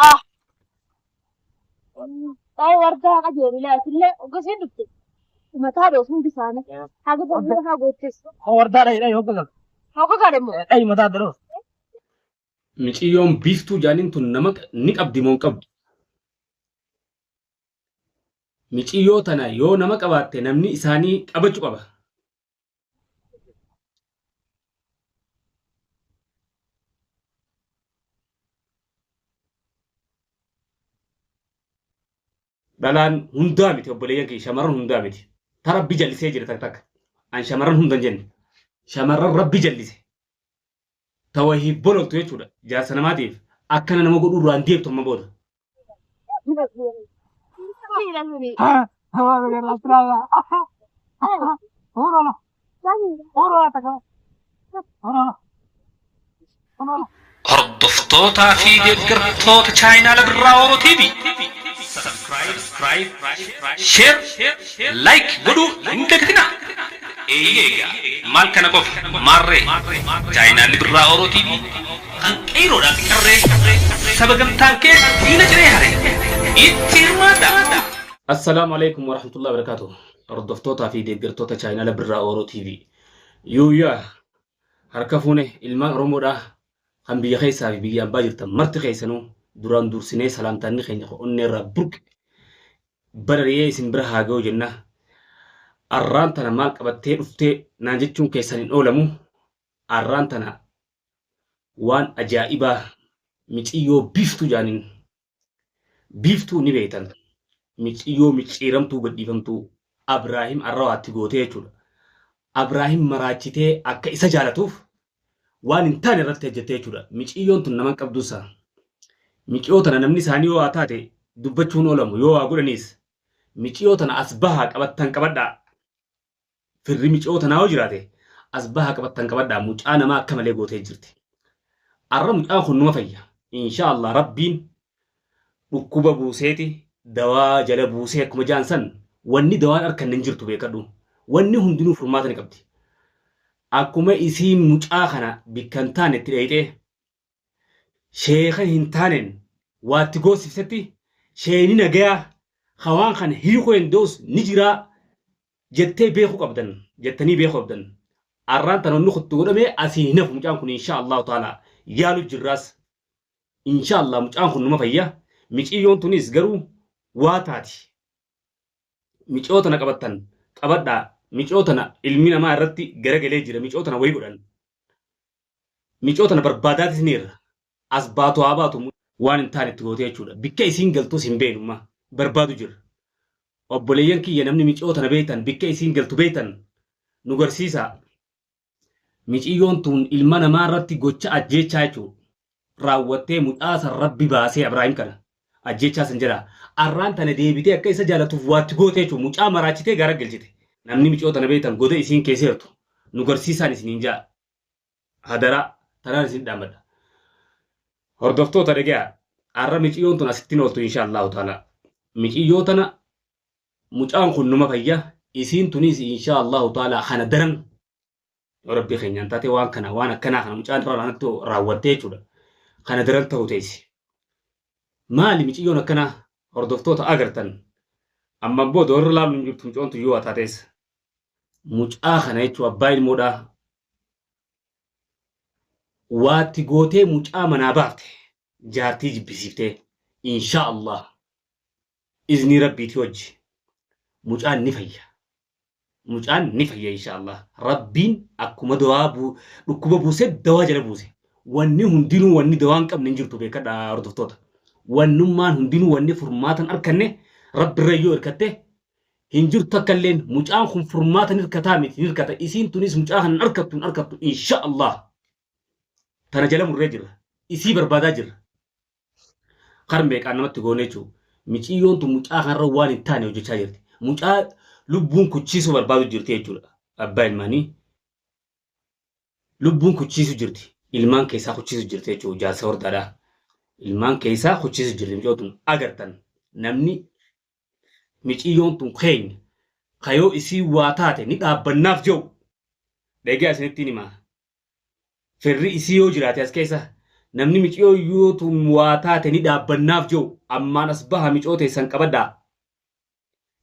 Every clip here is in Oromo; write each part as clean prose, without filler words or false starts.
Ah. Ay wardaa qajeeli laatillee ogasiin dhufte. Mataa dhoofuu hundi isaanii. Haga barbara haa gootteessu. Hoga gaadhe immoo. Miciyyoon biiftuu jaaniin tun nama ni qabdi moo hin qabdu? Miciyyoo tana yoo nama qabaatte namni isaanii qabachuu qaba. Dhalaan hundaa miti obboleeyyan kiyya shamarran hundaa miti. Ta rabbi jallisee jira takka takka. An shamarran hunda hin jenne. Shamarran rabbi jallise. Ta wahiif bololtu jechuudha. Jaarsa namaatiif akkana nama godhuu irraa hin deebtu amma booda. Hordoftootaa fi deeggartoota chaayinaala Birraa Oro TV Subscribe, Share, Like godhuu hin dagatinaa. Eeyyee egaa maal kana qofa maarree chaayinaalli Birraa Oro TV kan qeeyroodhaa fi qarree saba gamtaan kee diina ciree hare itti hirmaadhaa. Assalaamu alaikum warahmatullahi wabarakatuh. Hordoftootaa fi deeggartoota chaayinaala Birraa Oro TV. Yuuyyaa harka fuune ilmaan Oromoodhaa kan biyya keessaa fi biyya ambaa jirtan marti keessanuu duraan dursinee salaamtaanni keenya kan onnee irraa burqe barari'ee isin bira haa ga'u jenna. Arraan tana maal qabattee dhuftee naan jechuun keessan hin oolamu. Arraan tana waan ajaa'ibaa miciyyoo biiftuu jaaniin biiftuu ni beektan. Miciyyoo micciiramtuu gadhiifamtuu Abraahim arrawaatti gootee jechuudha. Abraahim maraachitee akka isa jaalatuuf waan hin taane irratti hojjettee jechuudha. Miciyyoon tun nama hin qabdu isaa. Miciyoo tana namni isaanii yoo haa taate dubbachuun oolamu yoo waa godhaniis miciyoo tana as bahaa qabattan qabadhaa. Firri miciyoo tanaa yoo jiraate as bahaa qabattan qabadhaa mucaa namaa akka malee gootee jirti. Arra mucaan kun numa fayya. Insha Allah Rabbiin dhukkuba buuseeti dawaa jala buusee akkuma jaan san wanni dawaan arkanne hin jirtu beekadhu. Wanni hundinuu furmaata ni qabdi. Akkuma isiin mucaa kana bikka hin taane itti dhayxee sheeka hin taaneen waa itti goosiftetti sheeyni nagayaa ka waan kana hiikuu danda'us ni jiraa jettee beekuu qabdan jettanii beekuu qabdan. Arraan tana wanni kuttu godhamee asii hin hafu mucaan kun insha Allahu ta'ala yaalu jirraas. Insha Allah mucaan kun numa fayya. Miciyyoon tunis garuu waa taati. Miciyoo tana qabattan qabadhaa. Miciyoo tana ilmi namaa irratti garagalee jira. Miciyoo tana wayii godhan. Miciyoo tana barbaadaatis ni irra. As baatu haa baatu waan hin taane itti gootee jechuudha. Bikka isiin galtus hin beeknu barbaadu jira. Obboleeyyan kiyya namni miciyoo tana beektan bikka isiin galtu beektan nu garsiisaa. Miciyyoon tun ilma namaa irratti gocha ajjeechaa jechuudha. Raawwattee mucaa san rabbi baasee Abraahim kana ajjeechaa san jalaa. Arraan tana deebitee akka isa jaalatuuf waatti gootee jechuudha. Mucaa maraachitee gaara galchite. Namni miciyoo tana beektan goda isiin keessa jirtu nu garsiisaan isiniin ja'a. Hadaraa tanaan isin dhaammadha. Hordoftoota dhagaya arra miciyyoon tun asitti hin ooltu insha Allahu ta'ala. Miciyyoo tana mucaan kun numa fayya isiin tunis insha Allahu ta'ala kana daran yoo rabbii keenyaan taate waan kana waan akkanaa kana mucaan irraa kanatti raawwattee jechuudha. Kana daran ta'u teessi. Maali miciyyoon akkanaa hordoftoota agartan ammaan booda warra laalu hin jirtu mucoon tun yoo haa taates. Mucaa kana jechuun abbaa ilmoodhaa waatti gootee mucaa manaa baafte jaartii jibbisiiftee insha Allah iznii rabbiitii wajji mucaan ni fayya. Mucaan ni fayya insha Allah. Rabbiin akkuma dawaa dhukkuba buuse dawaa jala buuse. Wanni hundinuu wanni dawaa hin qabne hin jirtu beekadha hordoftoota. Wannummaan hundinuu wanni furmaatan arkanne rabbirra yoo hirkatte hin jirtu takka illeen mucaan kun furmaata ni hirkataa miti ni hirkata isiin tunis mucaa kana hin arkattu hin arkattu insha Allah. Tana jala murree jirra. Isii barbaadaa jirra. Kar meeqaan namatti goone jechuudha. Miciyyoon tun mucaa kanarra waan hin taane hojjechaa jirti. Mucaa lubbuun kuchiisuu barbaadu jirti jechuudha. Abbaa ilmaanii lubbuun kuchiisu jirti. Ilmaan keessaa kuchiisu jirti jechuudha. Jaarsa hordaadha. Ilmaan keessaa kuchiisu jirti mucayyoon tun agartan. Namni miciyyoon tun keenya kayoo isii waa taate ni dhaabbannaaf jiru. Dhagaa isinittiin himaa. Firri isii yoo jiraate as keessa namni miciyoo yoo tun waa taate ni dhaabbannaaf jiru ammaan as baha micoo teessan qabadhaa.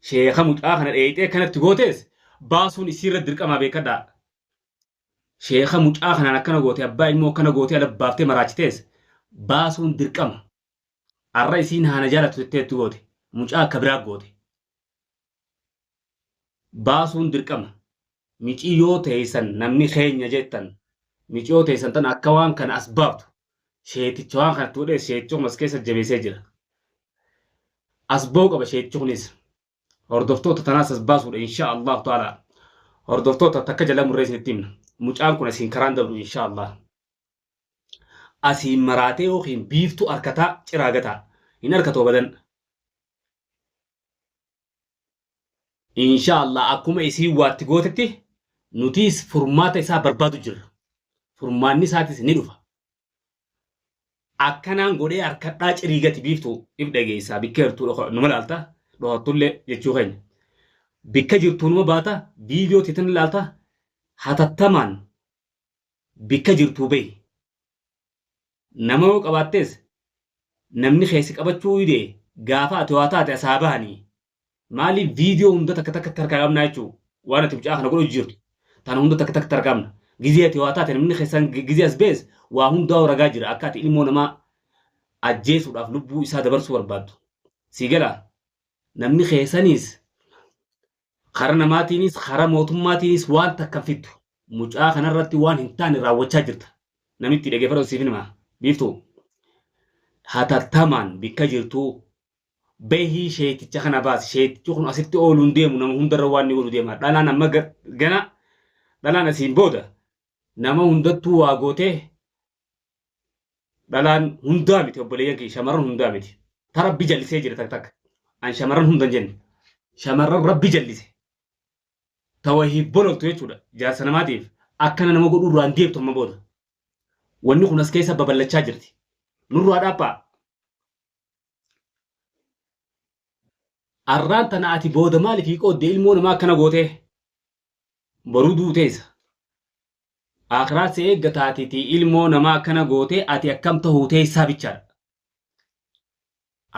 Sheeka mucaa kana dheeyxee kanatti gootees baasuun isii irra dirqamaa beekadhaa. Sheeka mucaa kanaan akkana goote abbaa ilmoo akkana gootee ala baaftee maraachitees baasuun dirqama. Arra isiin haana jaalatu jetteetti goote mucaa akka biraa goote. Baasuun dirqama. Miciyoo teessan namni keenya jettan miciyoo teessan tan akka waan kana as baaftu sheeticha waan kana tuudhee sheetichi kun as keessa jabeessee jira. As ba'uu qaba sheetichi kunis. Hordoftoota tanaas as baasuudha insha Allahu ta'ala. Hordoftoota takka jala murree isinitti himna. Mucaan kun asiin karaan dabru insha Allah. Asiin maraatee yookiin biiftuu harkataa ciraa gataa. Hin harkatoo badan. Insha Allah akkuma isiin waatti gootetti nutiis furmaata isaa barbaadu jirra. Furmaanni isaatis ni dhufa. Akkanaan godhee harkadhaa cirii gati biiftuu if dhageessaa bikka jirtuu numa laalta dhohattullee jechuu keenya. Bikka jirtuu numa baata viidiyoo teetan ilaalta hatattamaan bikka jirtuu bahi. Nama yoo qabaattees namni keessi qabachuu dide gaafa ati waa taate asaa bahanii maaliif viidiyoo hunda takka takkatti harkaa qabnaa jechuu waan ati mucaa kana godhu jirtu tana hunda takka takkatti harkaa qabna gizee ati waa taate namni keessan gizee as bees waa hundaa ragaa jira akka ati ilmoo namaa ajjeesuudhaaf lubbuu isaa dabarsuu barbaaddu sii galaa namni keessaniis Kara namaatiinis kara mootummaatiinis waan takka hin fiddu. Mucaa kanarratti waan hin taane raawwachaa jirta. Namitti dhageeffadhu siif hima. Biiftuu. Hatattamaan bikka jirtuu bahii sheeticha kana baasi. Sheetichi kun asitti ooluu hin deemu nama hundarra waan inni godhu deema. Dhalaan amma gana dhalaan asiin booda nama hundattuu waa gootee Dhalaan hundaa miti obboleeyyan kiyya shamarran hundaa miti. Ta rabbi jallisee jira tak takka. An shamarran hunda hin jenne. Shamarran rabbi jallise. Ta wahiif bololtu jechuudha. Jaarsa namaatiif akkana nama godhuu irraa hin deebtu amma booda. Wanni kun as keessa babal'achaa jirti. Nurraa dhaaphaa. Arraan tana ati booda maaliif qoodde ilmoo namaa akkana gootee? Boruu duuteessa. Aakiraa si eeggataatiti ilmoo namaa akkana gootee ati akkam tahuu teessaa bichaadha.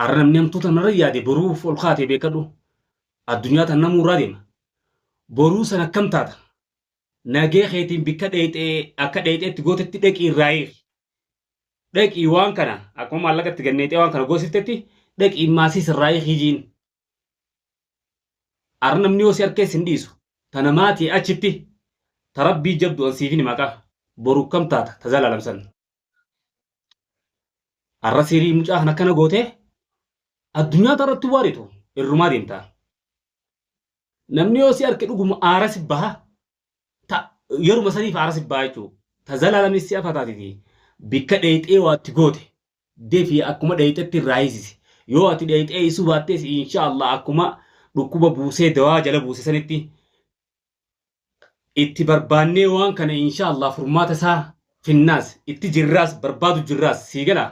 Arra namni hamtuu tanarra yaade boruuf ol kaatee beekadhu. Addunyaa tan namuu irraa deema. Boruu san akkam taata? Nagee keetiin bikka dheexee akka dheexeetti gootetti dhaqii irraa hiiki. Dhaqii waan kana akkuma maallaqa itti ganneexee waan kana goosiftetti dhaqii maasiis irraa hiiki jiin. Arra namni yoo si harkees hin dhiisu. Tana maatii achitti ta rabbii jabdu an siifin himaqa. Boru kam taata ta zalaalam san. Arra sirii mucaa kan akkana gootee addunyaa irratti waaritu irrumaa deemta. Namni yoo si harke dhuguma aara si baha ta yeruma saniif aara si baha jechuudha. Ta zalaalamis si afataatiti bikka dheeyxee waatti goote Defi akkuma dheyxetti irraa hiisisi. Yoo ati dheyxee hiisuu baattees insha Allah akkuma dhukkuba buusee dawaa jala buuse sanitti itti barbaannee waan kana insha Allah furmaata isaa finnaas itti jirraas barbaadu jirraas sii galaa.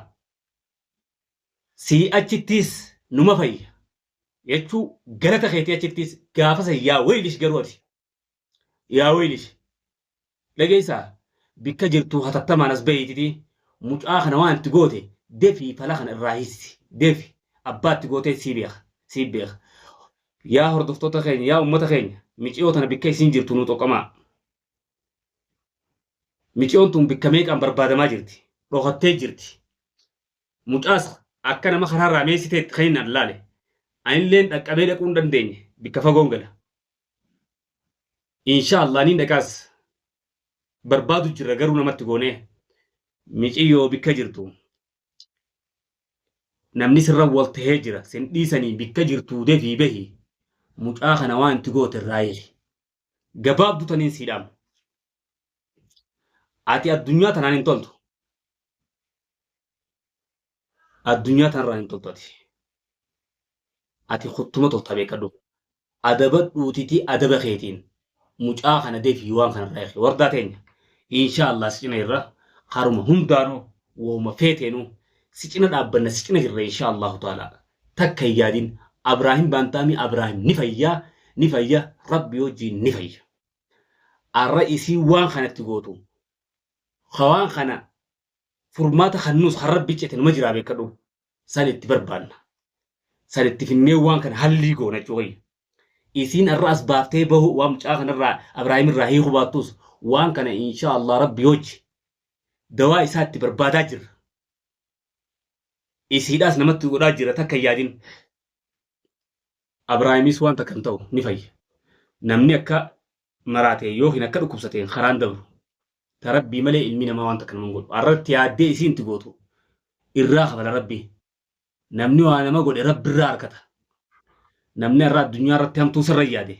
Sii achittis numa fayya jechuu galata keetii achittis gaafa san yaa weylish garuu ati yaa weylish Dhageessaa? Bikka jirtuu hatattamaan as bahiititi mucaa kana waan itti goote defii fala kana irraa hiisisi. Defi. Abbaa itti gootee sii beeka. Sii beeka. Yaa hordoftoota keenya, yaa ummata keenya, miciyoo tana bikka isiin jirtu nuu xoqqamaa. Miciyoon tun bikka meeqaan barbaadamaa jirti. Dhokattee jirti. Mucaas akka nama karaarraa meessiteetti kan inni allaale. Anilleen dhaqqabee dhaquu hin dandeenye. Bikka fagoon gala. Inshallah niin dhaqaas barbaadu jirra garuu namatti goonee miciyyoo bikka jirtu namni sirra wal tahee jira sin dhiisanii bikka jirtuu defii bahi mucaa kana waan itti goote irraa hiiki gabaabdu taniin sii dhaamu ati addunyaa tanaan hin toltu addunyaa tanarraan hin toltu ati ati kuttuma tolta beekadhu adabadhuutiti adaba keetiin mucaa kana defii waan kana irraa eegi wardaa teenya insha Allah si cina irra karuma hundaanuu wooma feeteenuu si cina dhaabbanna si cina jirra insha Allahu ta'ala takka hin yaadin Abraahim baantaamii Abraahim ni fayyaa ni fayya rabbi wajjiin ni fayya arra isii waan kanatti gootu Hawaan kana furmaata kannuus kan rabbi cite numa jiraa beekadhu. San itti barbaanna. San itti finnee waan kana hallii goona jechuudha. Isiin irra as baaftee bahu waan mucaa kanarraa Abrahaam irraa hiikuu baattus waan kana insha Allah rabbi hojii dawaa isaa itti barbaadaa jirra. Isiidhaas namatti godhaa jira takka hin yaadin. Abrahaamis waan takka hin ta'u ni fayya. Namni akka maraate yookiin akka dhukkubsateen karaan dabru. Ta rabbii malee ilmi namaa waan takka nama hin godhu. Arratti yaaddee isiin itti gootu irraa kafala rabbii. Namni waa nama godhe rabbi irraa harkata. Namni har'a addunyaa irratti hamtuu sirra yaade.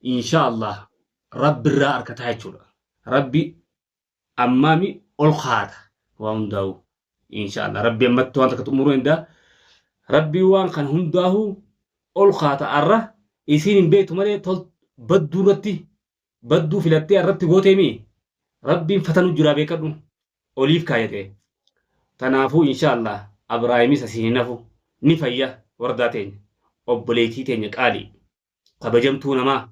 Insha Allah rabbi irraa harkataa jechuudha. Rabbi ammaami ol kaata waa hundaa'u. Insha Allah rabbi ammatti waan takka xumuruu danda'a. Rabbi waan kan hundaa'u ol kaata har'a isiin hin beektu malee tol badduu irratti badduu filattee irratti gooteemi rabbiin fatanu jira beekadhu oliif kaayate. Tanaafuu insha Allah Abraahimis asiin hin hafu ni fayya wardaa teenya obboleettii teenya qaalii kabajamtuu namaa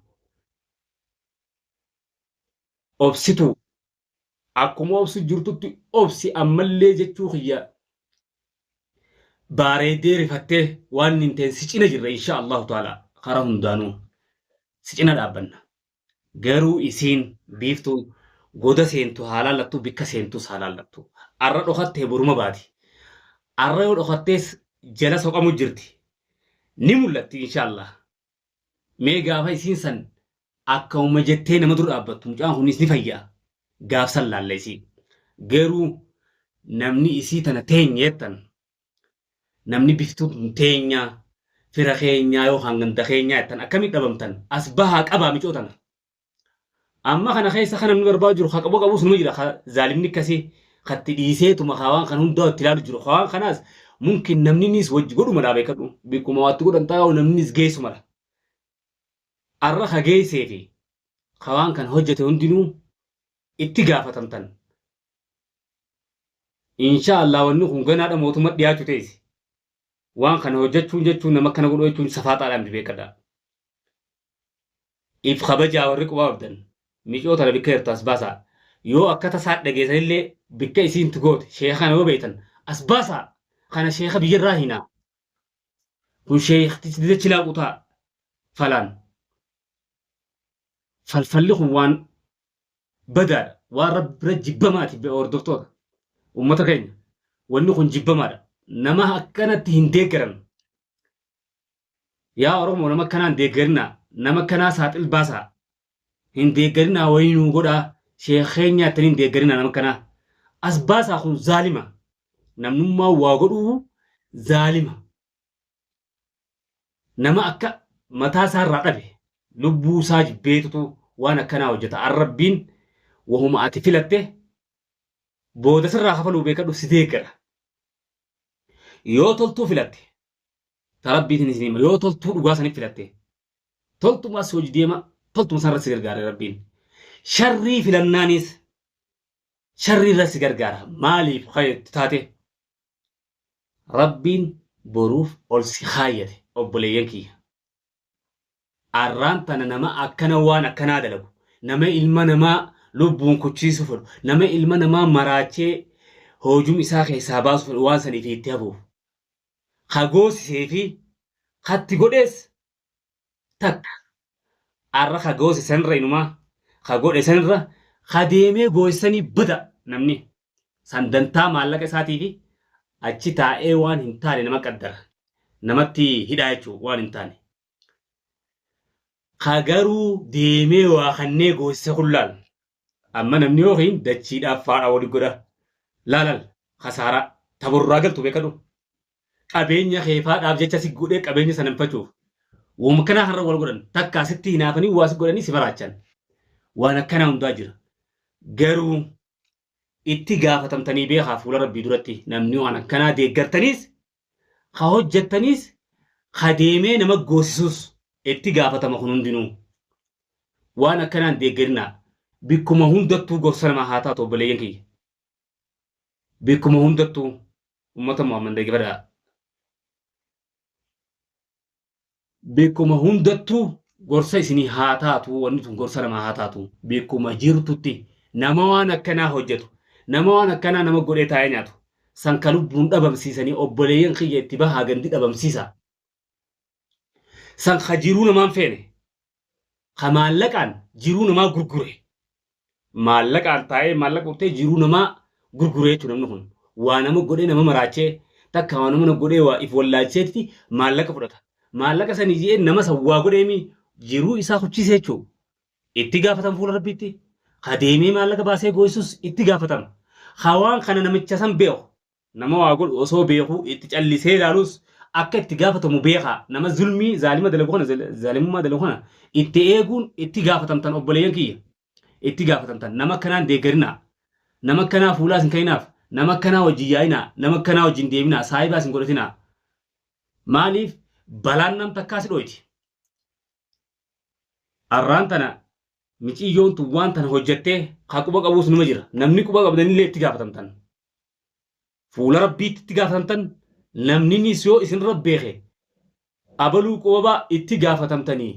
obsituu akkuma obsu jirtutti obsi ammallee jechuu kiyya baareedee rifattee waan hin ta'in si cina jirra insha Allahu ta'ala karaa hundaanuu si cina dhaabbanna. Garuu isiin biiftuun goda seentu haa laallattu bikka seentus haa laallattu. Arra dhokattee boruma baati. Arra yoo dhokattees jala soqamu jirti. Ni mul'atti insha Allah. Mee gaafa isiin san akkuma jettee nama dura dhaabbattu mucaan kunis ni fayyaa. Gaafsan laalla isii. Garuu namni isii tana teenya jettan namni biftuu tun teenya fira keenyaa yookaan ganda keenyaa jettan akkamitti dhabamtan as bahaa qabaa micoo tana. Amma kana keessa kan namni barbaadu jiru ka qabu qabus numa jira ka zaalimni akkasii katti dhiiseetuma ka waan kana hundaa itti ilaalu jiru ka waan kanaas mumkin namni nis wajji godhu malaa beekadhu bikkuma waatti godhan taa'u namni nis geessu mala. Arra ka geessee fi ka waan kana hojjete hundinuu itti gaafatamtan. Insha Allah wanni kun ganaadha mootummaa dhiyaachuu teessi. Waan kana hojjechuun jechuun nama akkana godhu jechuun safaaxaadhaan miti beekadha. If kabajaa warri qubaa qabdan micoo tana bikka jirtu as baasaa. Yoo akka tasaa dhageessanillee bikka isiin itti goote sheeka kana yoo beektan as baasaa. Kana sheeka biyyarraa hinaa. Kun sheektichi dachi laaqu ta'a falaan. Falfalli kun waan badaadha. Waan rabbi bira jibbamaati hordoftoota. Uummata keenya wanni kun jibbamaadha. Nama akkanatti hin deeggaran. Yaa Oromoo nama akkanaa hin deeggarinaa. Nama akkanaa saaxil baasaa. Hin deeggarinaa wayii nuu godhaa. Sheekh keenyaa ittanii hin deeggarinaa nama akkanaa. As baasaa kun zaalima. Namnummaa waa godhuu zaalima. Nama akka mataa isaa irraa dhabe lubbuu isaa jibbeetutu waan akkanaa hojjeta. Arrabbiin wahuma ati filatte booda sirraa kafaluu beekadhu si deeggara. Yoo toltuu filatte ta rabbiitiin isin hima yoo toltuu dhugaa saniif filatte toltuma si hojii deema toltuma sanarra si gargaara rabbiin. Sharrii filannaanis sharrii irra si gargaara maaliif kayetti taate Rabbiin boruuf ol si kaayyate obboleeyyan kiyya. Arraan tana nama akkana waan akkanaa dalagu, nama ilma namaa lubbuun kuchiisu fedhu, nama ilma namaa maraachee hoojum isaa keessaa baasu fedhu waan saniif itti hafuuf. Ka goosisee fi katti godhees takka. Arra ka goose sanirra inumaa ka godhe sanirra ka deemee goosisanii bada namni. San dantaa maallaqa isaatii fi achi taa'ee waan hin taane nama qaddara. Namatti hidhaa jechuun waan hin taane. Ka garuu deemee waa kannee goosise kun laal. Amma namni yookiin dachiidhaaf faadha wali godha. Laalal kasaaraa taborraa galtu beekadhu. Qabeenya kee faadhaaf jecha si godhee qabeenya sana hinfachuuf. Wama kanaa har'a wal godhan takkaa sitti hinaafanii waa si godhanii si maraachan. Waan akkanaa hundaa jira. Garuu itti gaafatamtanii beekaa fuula rabbii duratti namni waan akkanaa deeggartaniis ka hojjettaniis ka deemee nama goosisus itti gaafatama kun hundinuu. Waan akkanaan deeggarinaa bikkuma hundattuu gorsa namaa haa taatu obboleeyyan kiyya. Bikkuma hundattuu uummata Muhammad dhaggeeffadhaa. Bikkuma hundattuu gorsa isinii haa taatu wanni tun gorsa namaa haa taatu bikkuma jirtutti nama waan akkanaa hojjetu Nama waan akkanaa nama godhee taa'ee nyaatu. San ka lubbuun dhabamsiisanii obboleeyyan kiyya itti bahaa gandi dhabamsiisa. San ka jiruu namaan feene. Ka maallaqaan jiruu namaa gurgure. Maallaqaan taa'ee maallaqa guurtee jiruu namaa gurgure jechuudha namni kun. Waa nama godhee nama maraachee takka waa nama godhee waa if wallaalcheetti maallaqa fudhata. Maallaqa sanii je'ee nama san waa godheemi jiruu isaa kuchise jechuudha. Itti gaafatama fuula Rabbiitti. Ka deemee maallaqa baasee gooysus itti gaafatama. Ka waan kana namicha san beeku nama waa godhu osoo beekuu itti callisee ilaalus akka itti gaafatamu beekaa. Nama zulmii zaalima dalagu kana zaalimummaa dalagu kana itti eeguun itti gaafatamtan obboleeyyan kiyya. Itti gaafatamtan nama akkanaan deeggarinaa. Nama akkanaa fuulaas hin ka'inaaf. Nama akkanaa wajjin yaa'inaa. Nama akkanaa wajjin deeminaa. Saahibaas hin godhatinaa. Maaliif balaan nam takkaa si dhoyti. Arraan tana miciyyoon tun waan tana hojjattee ka quba qabuus numa jira. Namni quba qabdanillee itti gaafatamtan. Fuula Rabbiitti itti gaafatamtan namninis yoo isinirra beeke abaluu qubabaa itti gaafatamtanii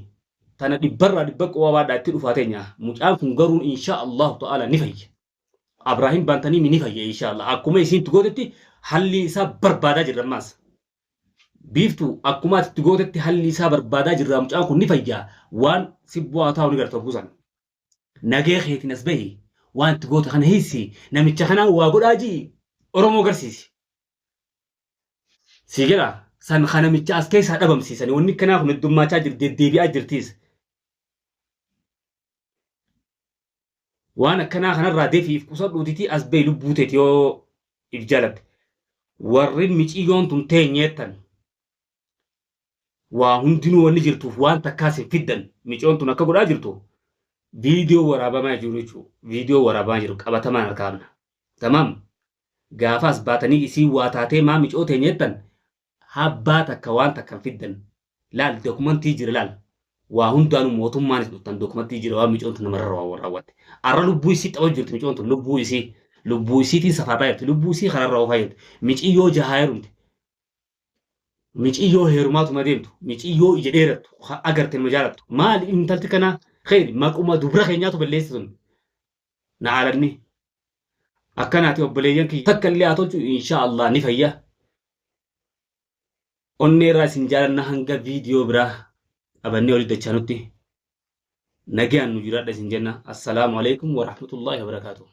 tana dhibbarraa dhibba qubabaadhaa itti dhufaa teenya. Mucaan kun garuu insha Allahu ta'ala ni fayya. Abraahim baantanii ni fayya insha Allah. Akkuma isiin itti gootetti halli isaa barbaadaa jirra ammaas. Biiftuu akkuma ati itti gootetti halli isaa barbaadaa jirra mucaan kun ni fayya waan si bu'aa taa'u ni garta buusan. Nagee keetiin as bahi waan itti goote kana hiisi namicha kanaan waa godhaa ji'i Oromoo garsiisi. Sii galaa san ka namicha as keessaa dhabamsiisanii wanni akkanaa kun heddummaachaa jirti deddeebi'aa jirtiis. Waan akkanaa kanarraa defiif qusadhuutitii as bahi lubbuu teeti yoo if jaalatte. Warri miciyyoon tun teenyeettan waa hundinuu wanni jirtuuf waan takkaas hin fiddan miciyoon tun akka godhaa jirtu viidiyoo waraabamaa jiru jechuudha. Viidiyoo waraabamaa jiru qabatamaan harkaa qabna. Tamaam. Gaafa as baatanii isiin waa taatee maa micoo teenyeettan habbaa takka waan takka hin fiddan. Laal dokumantii jira laal. Waa hundaanuu mootummaanis dhuftan dokumantii jira waan micoon tun namarra raawwatte. Arra lubbuu isii tapha jirti micoon tun lubbuu isii lubbuu isiitiin safaarraa jirti lubbuu isii kararra oofaa jirti. Miciyyoo jahaa heerumte. Miciyyoo heerumaatuma deemtu miciyyoo ija dheerattu agarte nama jaalattu maali intalti kanaa kheyri maquma dubra keenyaatu balleessi tun na aalanni akkanaati obboleeyyan kiyya takka illee haa tolchu insha Allah ni fayya. Onnee irraa isin jaalanna hanga viidiyoo biraa qabannee walitti dachaanutti nagayaan nu jiraadha isin jenna. Assalaamu alaikum warahmatullahi wabarakaatuh.